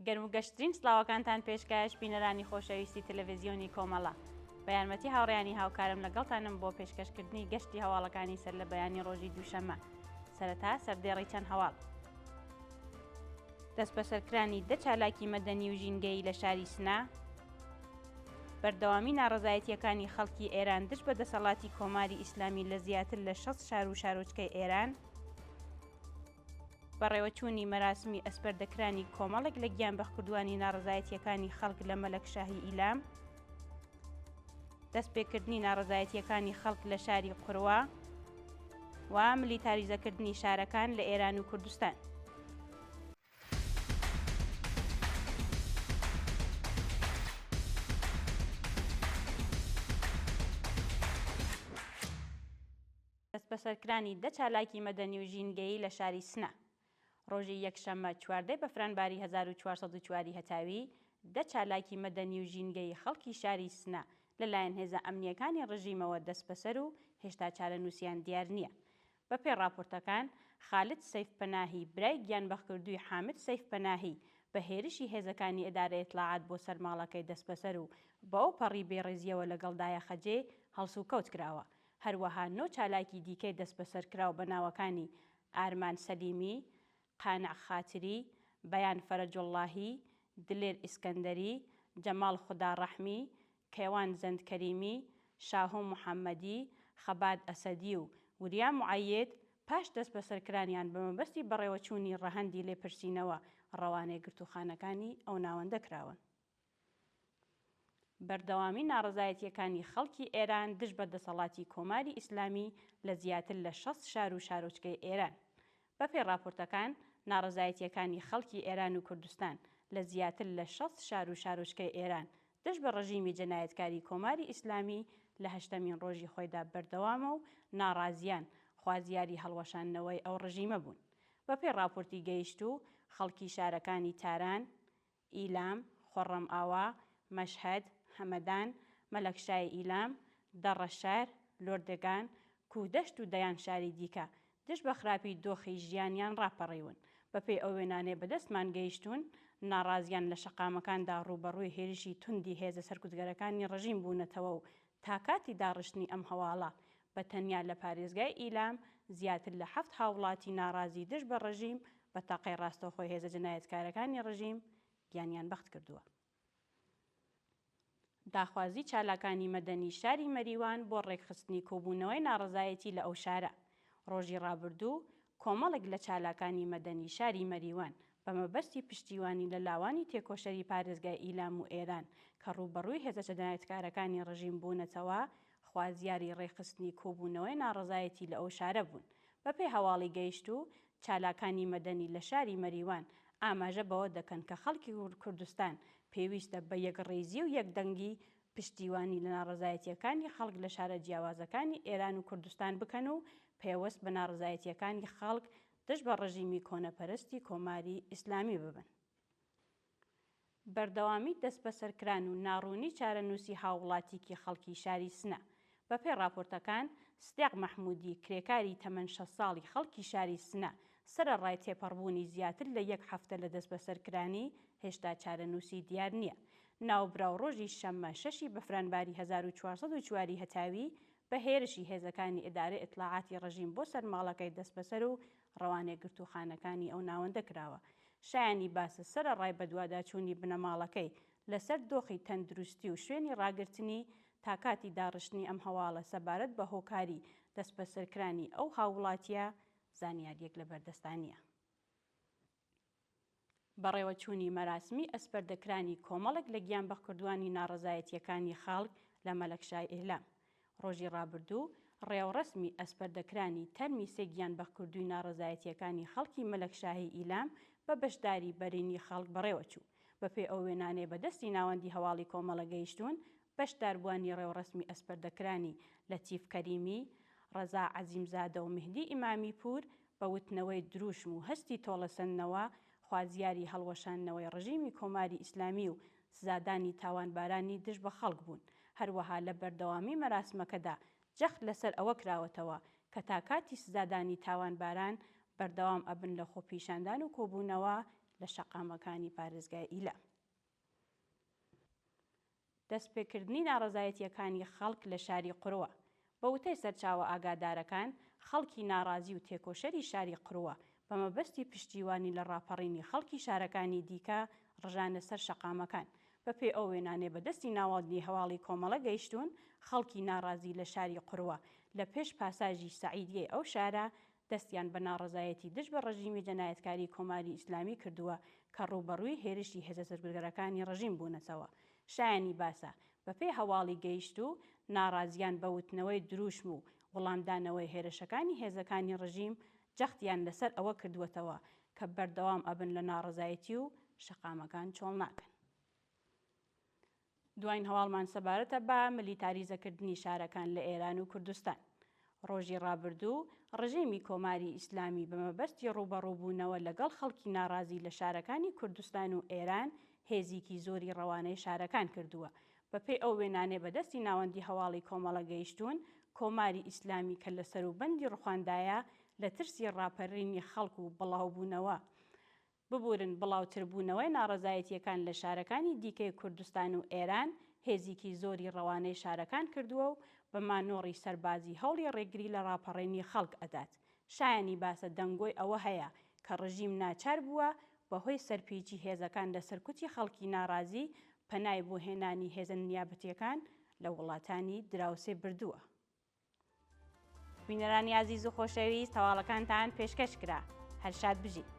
گەرم و گەشترین سڵاوەکانتان پێشکەش بینەرانی خۆشەویستی تەلەڤزیۆنی کۆمەڵە. بە یارمەتی هاوڕێیانی هاوکارم لەگەڵتانم بۆ پێشکەشکردنی گەشتی هەواڵەکانی سەر لە بەیانی ڕۆژی دووشەممە. سەرەتا سەردێڕی چەند هەواڵ. دەستبەسەرکرانی دە چالاکی مەدەنی و ژینگەیی لە شاری سنە، بەردەوامی ناڕەزایەتییەکانی خەڵکی ئێران دژ بە دەسەڵاتی کۆماری ئیسلامی لە زیاتر لە 60 شار و شارۆچکەی ئێران، بەڕێوەچوونی مەراسمی ئەسپەردەکرانی کۆمەڵێک لە گیانبەختکردووانی ناڕەزایەتییەکانی خەڵک لە مەلەکشاهی ئیلام، دەستپێکردنی ناڕەزایەتییەکانی خەڵک لە شاری قوروە و ملیتاریزەکردنی شارەکان لە ئێران و کوردستان. دەستبەسەرکرانی دە چالاکی مەدەنی و ژینگەیی لە شاری سنە. ڕۆژی یەکشەممە 14 ی بەفرانباری 1404 ی هەتاوی، دە چالاکی مەدەنی و ژینگەیی خەڵکی شاری سنە لەلایەن هێزە ئەمنییەکانی ڕژیمەوە دەستبەسەر و هێشتا چارەنووسیان دیار نییە. بەپێی ڕاپۆرتەکان، خالد سەیفپەناهی برای گیانبەختکردووی حامد سەیفپەناهی بە هێرشی هێزەکانی ئیدارەی ئیتڵاعات بۆ سەر ماڵەکەی دەستبەسەر و بەئەوپەڕی بێڕێزییەوە لەگەڵ دایە خەجێ هەڵسوکەوت کراوە. هەروەها نۆ چالاکی دیکەی دەستبەسەرکراو بە ناوەکانی ئارمان سەلیمی، قانع خاتری، بەیان فەرەجوڵڵاهی، دلێر ئیسکەندەری، جەماڵ خوداڕەحمی، کەیوان زەندکەریمی، شاهۆ محەممەدی، خەبات ئەسەدی و وریا موعەید، پاش دەستبەسەرکرانیان بە مەبەستی بەڕێوەچوونی ڕەهەندی لێپرسینەوە ڕەوانەی گرتووخانەکانی ئەو ناوەندە کراون. بەردەوامی ناڕەزایەتییەکانی خەڵکی ئێران دژ بە دەسەڵاتی کۆماری ئیسلامی لە زیاتر لە 60 شار و شارۆچکەی ئێران. بەپێی ڕاپۆرتەکان، ناڕەزایەتییەکانی خەڵکی ئێران و کوردستان لە زیاتر لە 60 شار و شارۆچکەی ئێران دژ بە ڕژیمی جەنایەتکاری کۆماری ئیسلامی لە هەشتەمین ڕۆژی خۆیدا بەردەوامە و ناڕازیان خوازیاری هەڵوەشاندنەوەی ئەو ڕژیمە بوون. بەپێی ڕاپۆرتی گەیشتوو، خەڵکی شارەکانی تاران، ئیلام، خۆڕڕەمئاوا، مەشهەد، هەمەدان، مەلەکشای ئیلام، دەڕەشار، لۆردگان، کوهدەشت و دەیان شاری دیکە دژ بە خراپی دۆخی ژیانیان ڕاپەڕیون. بەپێی ئەو وێنانەی بەدەستمان گەیشتوون، ناڕازیان لە شەقامەکاندا ڕووبەڕووی هێرشی توندی هێزە سەرکوتگەرەکانی ڕژیم بوونەتەوە و تا کاتی داڕشتنی ئەم هەواڵە بە تەنیا لە پارێزگای ئیلام زیاتر لە حەفت هاووڵاتی ناڕازی دژ بە ڕژیم بە تەقەی ڕاستەوخۆی هێزە جەنایەتکارەکانی ڕژیم گیانیان بەخت کردووە. داخوازی چالاکانی مەدەنی شاری مەریوان بۆ ڕێکخستنی کۆبوونەوەی ناڕەزایەتی لە ئەو شارە. ڕۆژی ڕابردوو کۆمەڵێک لە چالاکانی مەدەنی شاری مەریوان بە مەبەستی پشتیوانی لە لاوانی تێکۆشەری پارێزگای ئیلام و ئێران کە ڕووبەڕووی هێزە جەنایەتکارەکانی ڕژیم بوونەتەوە خوازیاری ڕێکخستنی کۆبوونەوەی ناڕەزایەتی لە ئەو شارە بوون. بەپێی هەواڵی گەیشتوو، چالاکانی مەدەنی لە شاری مەریوان ئاماژە بەوە دەکەن کە خەڵکی کوردستان پێویستە بە یەکڕیزی و یەکدەنگی پشتیوانی لە ناڕەزایەتییەکانی خەڵک لە شارە جیاوازەکانی ئێران و کوردستان بکەن و پێوەست بە ناڕەزایەتییەکانی خەڵک دژ بە ڕژیمی کۆنەپەرستی کۆماری ئیسلامی ببن. بەردەوامی دەستبەسەرکران و ناڕوونی چارەنووسی هاووڵاتیکی خەڵکی شاری سنە. بەپێی ڕاپۆرتەکان، سدیق مەحموودی، کرێکاری تەمەن 60 ساڵی خەڵکی شاری سنە، سەرەڕای تێپەڕبوونی زیاتر لە یەک هەفتە لە دەستبەسەرکرانی، هێشتا چارەنووسی دیار نییە. ناوبراو ڕۆژی شەممە شەشی بەفرانباری 1404 ی هەتاوی بە هێرشی هێزەکانی ئیدارەی ئیتڵاعاتی ڕژیم بۆ سەر ماڵەکەی دەستبەسەر و ڕەوانەی گرتووخانەکانی ئەو ناوەندە کراوە. شایانی باسە سەرەڕای بەدواداچوونی بنەماڵەکەی لەسەر دۆخی تەندروستی و شوێنی ڕاگرتنی، تا کاتی داڕشتنی ئەم هەواڵە سەبارەت بە هۆکاری دەستبەسەرکرانی ئەو هاووڵاتییە زانیارییەک لەبەردەستا نییە. بەڕێوەچوونی مەراسمی ئەسپەردەکرانی کۆمەڵێک لە گیانبەختکردووانی ناڕەزایەتییەکانی خەڵک لە مەلەکشای ئیلام. ڕۆژی ڕابردوو ڕێوڕەسمی ئەسپەردەکرانی تەرمی سێ گیانبەختکردووی ناڕەزایەتییەکانی خەڵکی مەلەکشاهی ئیلام بە بەشداری بەرینی خەڵک بەڕێوەچوو. بەپێی ئەو وێنانەی بە دەستی ناوەندی هەواڵی کۆمەڵە گەیشتوون، بەشداربووانی ڕێوڕەسمی ئەسپەردەکرانی لەتیف کەریمی، ڕەزا عەزیمزادە و مهدی ئیمامی پوور بە وتنەوەی درووشم و هەستی تۆڵەسەندنەوە خوازیاری هەڵوەشاندنەوەی ڕژیمی کۆماری ئیسلامی و سزادانی تاوانبارانی دژ بە خەڵک بوون. هەروەها لە بەردەوامی مەراسمەکەدا جەخت لەسەر ئەوە کراوەتەوە کە تا کاتی سزادانی تاوانباران بەردەوام ئەبن لە خۆپیشاندان و کۆبوونەوە. لە شەقامەکانی پارێزگای ئیلام. دەستپێکردنی ناڕەزایەتییەکانی خەڵک لە شاری قوروە. بە وتەی سەرچاوە ئاگادارەکان، خەڵکی ناڕازی و تێکۆشەری شاری قروە بە مەبەستی پشتیوانی لە ڕاپەڕینی خەڵکی شارەکانی دیکە ڕژانە سەر شەقامەکان. بە پێی ئەو وێنانەی بە دەستی ناوەندی هەواڵی کۆمەڵە گەیشتوون، خەڵکی ناڕازی لە شاری قروە لە پێش پاساژی سەعیدیەی ئەو شارە دەستیان بە ناڕەزایەتی دژ بە ڕژیمی جەنایەتکاری کۆماری ئیسلامی کردووە کە ڕووبەڕووی هێرشی هێزە سەرکوتگەرەکانی ڕژیم بوونەتەوە. شایانی باسە، بەپێی هەواڵی گەیشتوو، ناڕازیان بە وتنەوەی درووشم و وڵامدانەوەی هێرشەکانی هێزەکانی ڕژیم جەختیان لەسەر ئەوە کردووەتەوە کە بەردەوام ئەبن لە ناڕەزایەتی و شەقامەکان چۆڵ ناکەن. دواین هەواڵمان سەبارەتە بە ملیتاریزەکردنی شارەکان لە ئێران و کوردستان. ڕۆژی ڕابردوو ڕژێمی کۆماری ئیسلامی بە مەبەستی ڕووبەڕووبوونەوە لەگەڵ خەڵکی ناڕازی لە شارەکانی کوردستان و ئێران هێزیکی زۆری ڕەوانەی شارەکان کردووە. بەپێی ئەو وێنانەی بە دەستی ناوەندی هەواڵی کۆمەڵە گەیشتوون، کۆماری ئیسلامی کە لە سەروبەندی ڕوخاندایە لە ترسی ڕاپەرینی خەڵک و بڵاوبوونەوە ببورن بڵاوتربوونەوەی ناڕەزایەتییەکان لە شارەکانی دیکەی کوردستان و ئێران هێزیکی زۆری ڕەوانەی شارەکان کردووە و بە مانۆڕی سەربازی هەوڵی ڕێگری لە ڕاپەڕینی خەڵک ئەدات. شایانی باسە دەنگۆی ئەوە هەیە کە ڕژیم ناچار بووە بە هۆی سەرپیچی هێزەکان لە سەرکوتی خەڵکی ناڕازی پەنای بۆ هێنانی هێزە نیابەتییەکان لە وڵاتانی دراوسێ بردووە. بینەرانی ئازیز و خۆشەویست هەواڵەکانتان پێشکەش کرا. هەر شاد بژین.